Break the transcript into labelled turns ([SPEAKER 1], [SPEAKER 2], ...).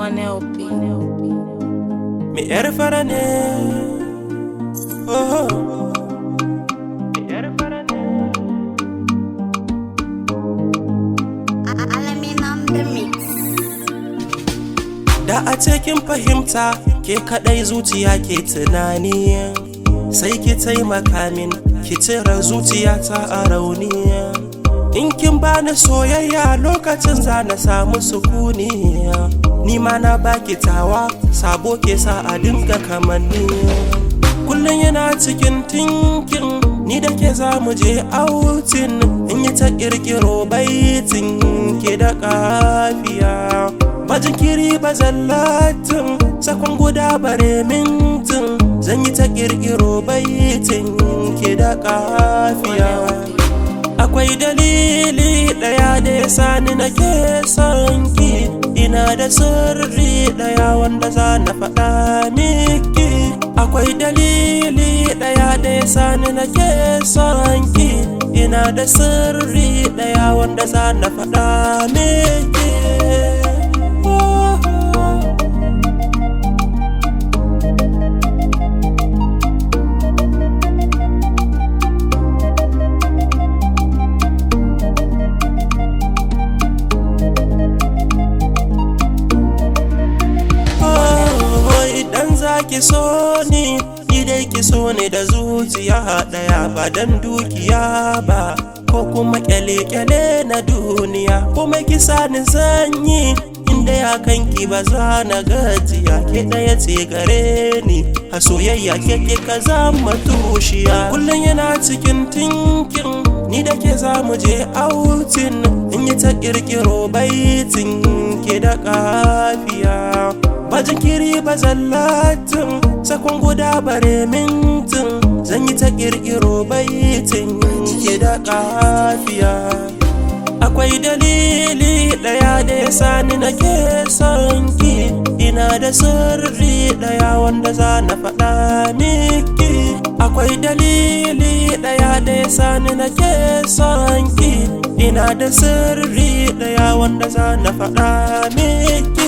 [SPEAKER 1] One LP.
[SPEAKER 2] Mi yar fara ne. Oh. Mi yar fara ne.
[SPEAKER 3] Alamin on the mix.
[SPEAKER 2] Da a cikin fahimta ke kadai zuciya ke tunani, sai ki taimaka min ki cire zuciyata a rauni. In kin bani soyayya lokacin za na samu sukuni, ni ma na baki tawa sabo ke sa a dinga kamanni. Kullum yana cikin tinkin ni da ke za mu je outing, in yi ta kirkiro baitin ke da kafiya. Ba jinkiri ba zallatin sakon guda bare mintin, zan yi ta kirkiro baitin ke da kafiya. Akwai dalili ɗaya da ya sani nake son ki, ina da sirri ɗaya wanda za na faɗa miki. Akwai dalili ɗaya da ya sani nake son ki, ina da sirri ɗaya wanda za na faɗa miki. Oh, oh. Oh, idan za ki so ni, ni dai ki so ni da zuciya ɗaya ba dan dukiya ba, ko kuma kyale-kyale na duniya, kuma ki sa ni sanyi inda ya kanki ba za na gajiya, ke ɗaya ce gare ni a soyayya ke kika zama tushiya. Kullum yana cikin tinkin ni da ke za mu je outing, in yi ta kirkiro baitin ke da kafiya. Ba jinkiri ba zallatin sakon guda bare mintin, zan yi ta kirkiro baitin ke da kafiya. Akwai dalili ɗaya da ya sani nake son ki, ina da sirri ɗaya wanda za na faɗa miki. Akwai dalili ɗaya da ya sani nake son ki, ina da sirri ɗaya wanda za na faɗa miki.